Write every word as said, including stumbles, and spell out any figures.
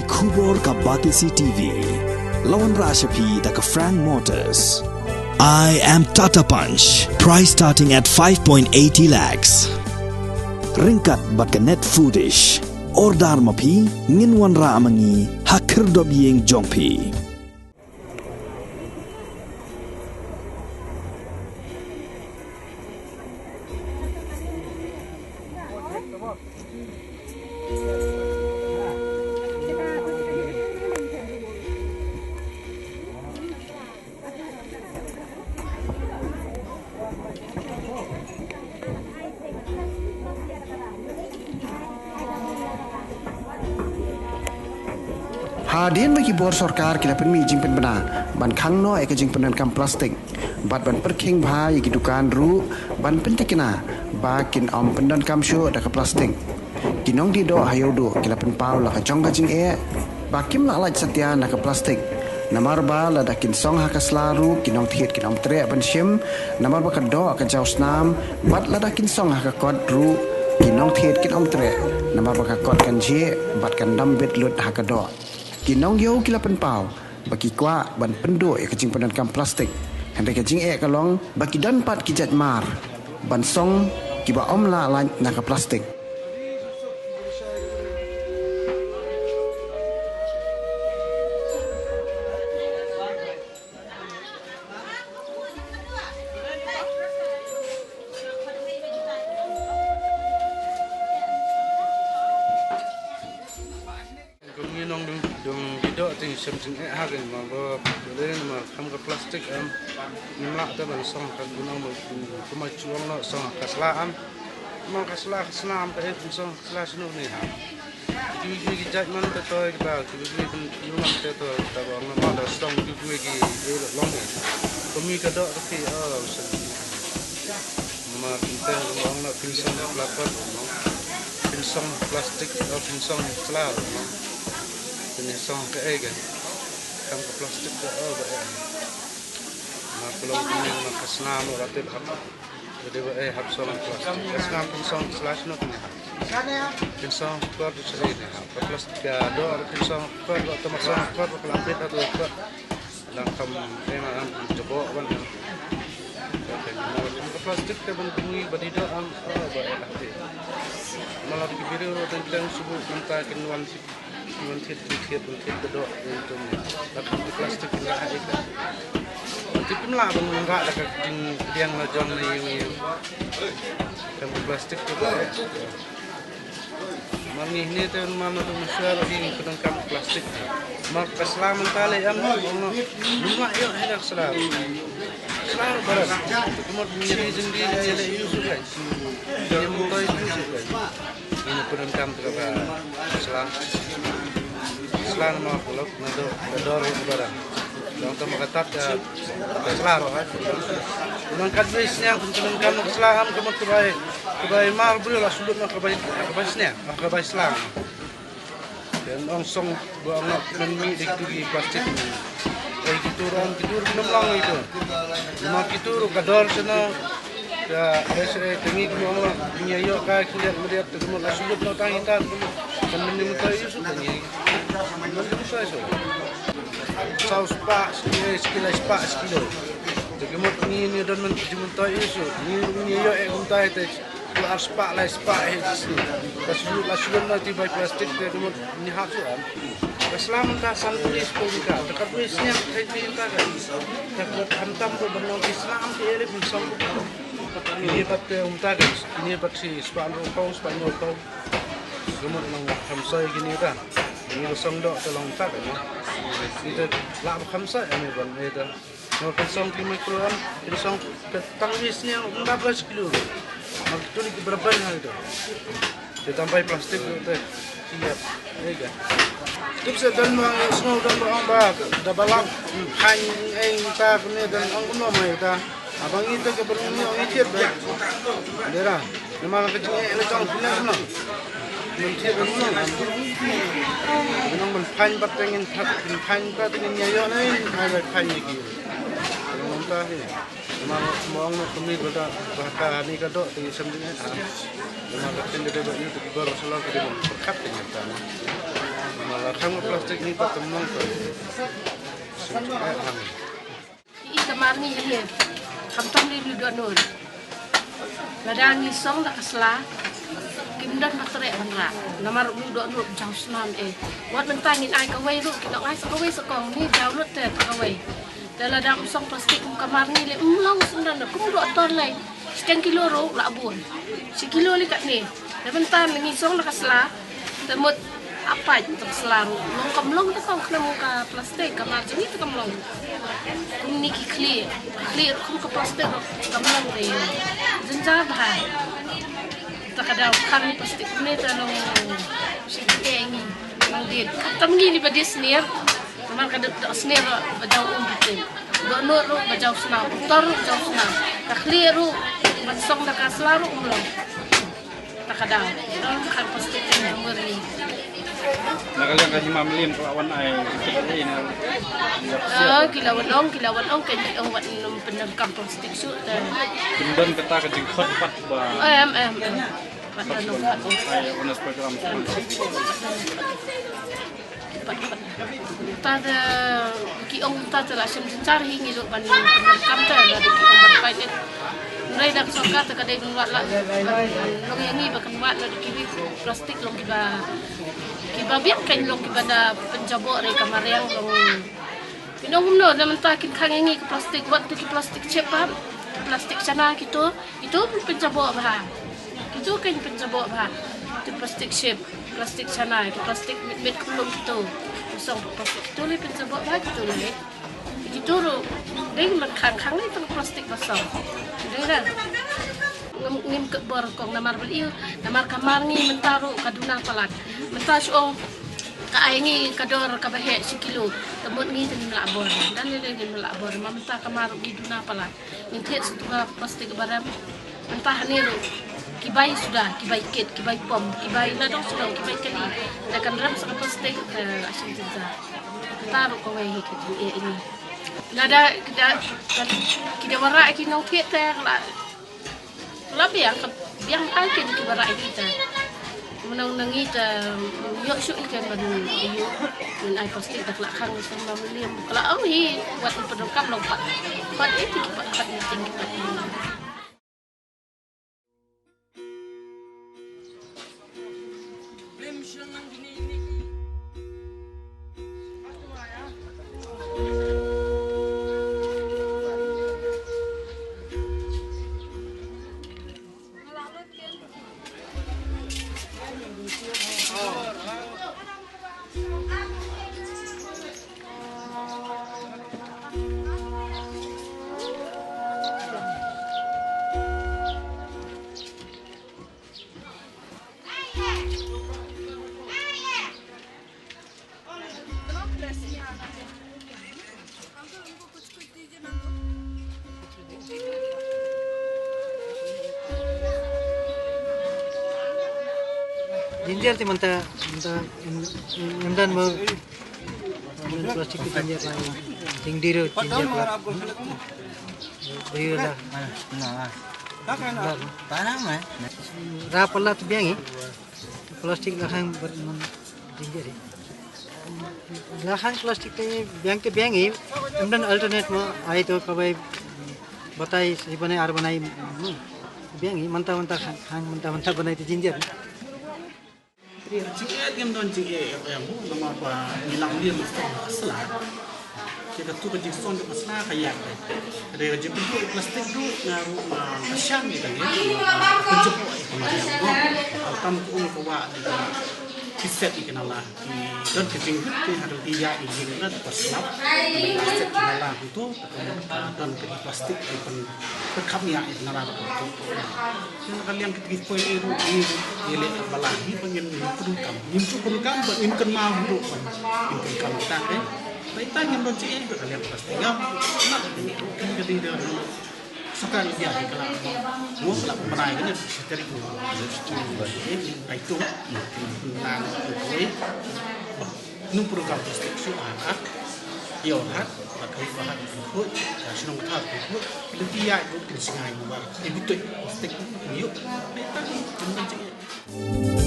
Khubor ka Batesi T V. La wanrah sha phi da ka Frank Motors. I am Tata Punch. Price starting at five point eighty lakhs. Ryngkat bad ka Net Foodish. Order ma phi, ngin wanrah ma ngi ha khyrdop ïing jong phi. Hadien ba ki bor sorkar ki la pynmih jingpynbna ban khang noh ïa ka jingpyndonkam plastik bad ban pyrkhing bha ïa ki dukan ruh ban pyntikna ba kin ym pyndonkam shuh da ka plastik, ki nongdih doh ha Ïewduh ki la pynpaw la ka jong ka jingeh ba kim lah lait satia na ka plastik. Namar ba lada kin song ha ka sla ruh ki nongthied kin ym treh ban shim, namar ba ka doh ka jaw snam, bad lada kin song ha ka kot ruh ki nongthied kin ym treh, namar ba ka kot kan jhieh bad kan dam bit lut ha ka doh. Ki nongïew ki la pynpaw ba ki kwah ban pynduh ïa ka jingpyndonkam plastik. Hynrei ka jingeh ka long ba ki don pat ki jait mar ban song kiba ym lah lait na ka plastik. Kum ngi nongdih doh te ngi shem jingeh ha ka, namar ba dei namar kham ka plastik em, ngim lah te ban song ha ka, nong ba kum ma chuong noh song ha ka sla em. Namar ka sla ka snam te em song ha ka sla shano ne ha. Kiwei kiwei ki jait man te to kita, kiwei kiwei ki man te to kita ba namar da song kiwei kiwei ki eh long ne. Kum ngi ka doh te ki, oh, shen. Namar pyntheng ruh ong la pynshong plastik ruh ong. Pynshong plastik, oh, pynshong sla ruh ong. Pynshong kaei kaei. Kam ka plastik ka, oh, ba eh. Namar ka long pynshong ka snam ruh ratip hap. Jadi ba eh hap shong plastik. Ka snam pynshong sla shano kane hap. Pynshong kor tu sri ne hap. Ka plastik ka doh ruh pynshong kor ruh, te ma shong kor ruh ka la pit ruh kor. Dang kam, eh, ma am jabo ban am. Ka plastik te ban pynmih ba dei doh am, oh, ba eh lah te. Ma la ki briew ruh teng teng shu buh mynta kin wan thied, kin wan thied, kin thied, kin thied ka doh, kin tum. La kham ka plastik kin rah ïa ka. Te kim lah ban rah da ka jingpdiang la jong ne ïing ïing. Kham ka plastik te ba eh. Mar ngi hynne te mar ngi tu mynshuwa ruh ngi pyndonkam plastik. Mar ka sla mynta lei em, ong noh. Ngim lah ïoh hi da ka sla. Sla ruh baroh. Kumut ngi ri jingri ïa lei ïa u suk lei. Ngi myntoi ïa u suk lei. Ngi pyndonkam te ka sla. Sla namar ka lok na dor, na dor ruh baroh. Dang tam ka tat ka, ka sla ruh, eh. Nang katwei sniang pyndonkam ka sla em, ka mut ka bai, ka bai mar briew la shu lut noh ka bai, ka bai sniang, ka bai sla. Te ong song ba ong noh pynmih da kitu ki plastik. Eh, kitu ruh, kitu ruh kim long ito. Namar kitu ruh ka dor shano. Ka, eh, sha, eh, te ngi kumno ong la, ngi ïoh ka khyndiat myndiat te kumno la shu lut noh tang ita te kumno. Kan mynta mynta ïoh shu te ngi. Mynta mynta shu. Saw spah, shi kilo, shi kilo, spah, shi kilo. Te kumno ngi, ngi don mynta mynta ïoh shu. Ngi, ngi ïoh eh kumta te. Ar spah, lai spah eh shi. Ka shu, la shu lut noh te bai plastik te kumno ngi hap shu am. Ka sla mynta san phew spah ka. Te katwei sniang te phew ka. Te kumno khamtam ruh ban long ki sla am te eh leh phew song. Kine pat te kumta ka, kine pat shi spah hynriewphew, spah hynñiewphew. Ka mut nang kham soi kine ta. Kine ka song doh te long ta ka, no. Kine te lah ba kham soi, ane ban, eh, ta. Nang pynsong ki micro am, pynsong ka tang wis ne, um, da ba shi kilo. Nang tu ni ki barabar na ito. Te tang bai plastik tu te. Ïa. Ega. Tup se don ma ong, sngew don ma ong ba da ba lap, phan, eng ta kane don ong kumno ma ita. Abang ita ka bang ni ong itiat ba. Dera. Namar ka jingeh la jong phi na kumno. Ngin tiat ba kumno. Nang ban phan ba teng in phan, phan ba teng in ïa ïoh na in ai ba phan ïa ki. Nang ta hi. Namar ma ong na kami ba da ba ka ni ka doh te sem jingeh ha. Namar ka tin de ba ni te ki bor salor ki de ban pyrkhat te ïa ta na. Kham plastik ni pat tymmen pat. Sim eh hang. I kamar ngi hi. Kham tam ni lu don nur. Lada ngi song da ka sla. Kim don ba treh ban rah. Namar u don nur jaw snam eh. Wat mynta ngin ai kawei ruh, ki nong ai sa kawei sa kong, ngi jaw lut te kawei. Te lada ym song plastik kum kamar ngi leh ym long sngewdon kum dua ton lei. Shi kilo ruh la bun. Shi kilo lei katne. Te mynta ngi song da ka sla. Te mut apaid te ka sla ruh. Long kam long te ka khlem ka plastik kamar jong ngi te kam long. Kum ni ki khlieh. Khlieh ruh kum ka plastik ruh kam long te. Jynjar bha. Te ka daw khang plastik kumne te long shi ngi. Long dit. Tam ngi ni ba dit snier. Namar ka dok snier ba jaw um bitin. Dok nur ruh ba jaw snam, utor ruh jaw snam. Ka khlieh ruh ban song da ka sla ruh um long. Ta ka daw. Dong khang plastik ni umur ni. Na ka liang ka hima mlien ka la wan ai kit ai na. Oh, ki la wan ong, ki la wan ong, ka ong wat num pyndonkam plastik shuh te. Pyndonkam kata ka jingkhot pat ba. Em, em, em. Pat ba num pat. Ai honest program. Pat, pat. Ta da ki ong ta da la shem jynjar hi ngi ruh ban pyndonkam ta da ki ong ban pait eh. Nrai da ka sorkar ta ka dei ban wad la. Long ïa ngi ba kan wad la da ki wi plastik long kiba, kiba biang kan long kiba da pynjaboh re ka mariang long. Pynong kumno da mynta kin khang ïa ngi ka plastik wat tu ki plastik chip pat. Plastik chana kito. Itu pynjaboh bha. Itu kan pynjaboh bha. Itu plastik shape, plastik chana, itu plastik mit mit kulum itu. Kosong plastik itu le pynjaboh bha itu le. Itu ru ding man khang khang itu plastik kosong. Ding dah. Ngim ngim kebor kong namar beliu, namar kamar ngi mynta ru kaduna palat. Mynta shuong ka ai ngi kador ka bahek shi kilo. Temut ngi tengim labor. Dan le ngim labor. Mynta kamar ngi duna palat. Ngin thied shuh tu ka plastik barem. Mynta hangne ruh ki bai suda, ki bai kit, ki bai pom, ki bai nadong sudong, ki bai kali. Da kan rem sa ka plastik ka la shim jynjar. Mynta ruh kawei hi ka jingeh ini. Lada ki da, ki da warah ki nongthied te la, la biang ka, biang ai ki, ki warah ki te. Mynta nang ita ïoh shuh ita ban ïoh. Ngin ai plastik da ka la khang sa ma mliem. Ka la ong hi wat pyndonkam long pat. Pat iti pat pat iti pat. Jynjar te mynta, mynta em, em, em dan mo. Plastik te jynjar la. Jingdiro jynjar la. Ayo la. Mana? Mana? Mana? Ra pala te biang hi. Plastik la khang ber mon jynjar hi. La khang plastik te biang te biang hi. Em dan alternate mo ai to ka bai batai si banai ar banai mo. Biang hi mynta mynta khang, khang mynta mynta banai te jynjar. Jingeh ngim don jingeh em namar ba ngi lam liem song ka sla. Te katu ka jingsong ka sla ka ïap. Ka dei ka jingpynduh plastik duh nga ruh nga ka shang ïa kane. Ka jingpynduh ïa ka mariang. Al tam ka um ka wah ïa ka. Ki set ïa ka nala. Ki don ka jingpynduh ha ka ïa ïa ka nala ka slap. Ki set ïa ka nala tu. Don ka plastik ki pyn, pynkham ïa ïa ka nala ka tu. Ka liang kata ki poi ïa ruh ïa ruh ïa leh bala hi ba ngin ngin pyndonkam. Ngim ju pyndonkam ba ngim kynmaw ruh ba ngim pyndonkam kita ke. Ba ita ngim don jingeh ba ka liang plastik ngam. Ngim ka dei da. Suka ni dia ka la. Mo ka la pynbna ïa kane shi tarik mo. Bai tu. Pynbna ïa. Nung pyndonkam plastik shuh ha ka. Ïa ha ka. Ba ka hi ba ha ka khuid. Ka shnong ka khuid. Lynti ïa ka khuid ka sngai ba. Ïa bitu plastik ïa. Ïa ta. Pynbna ïa.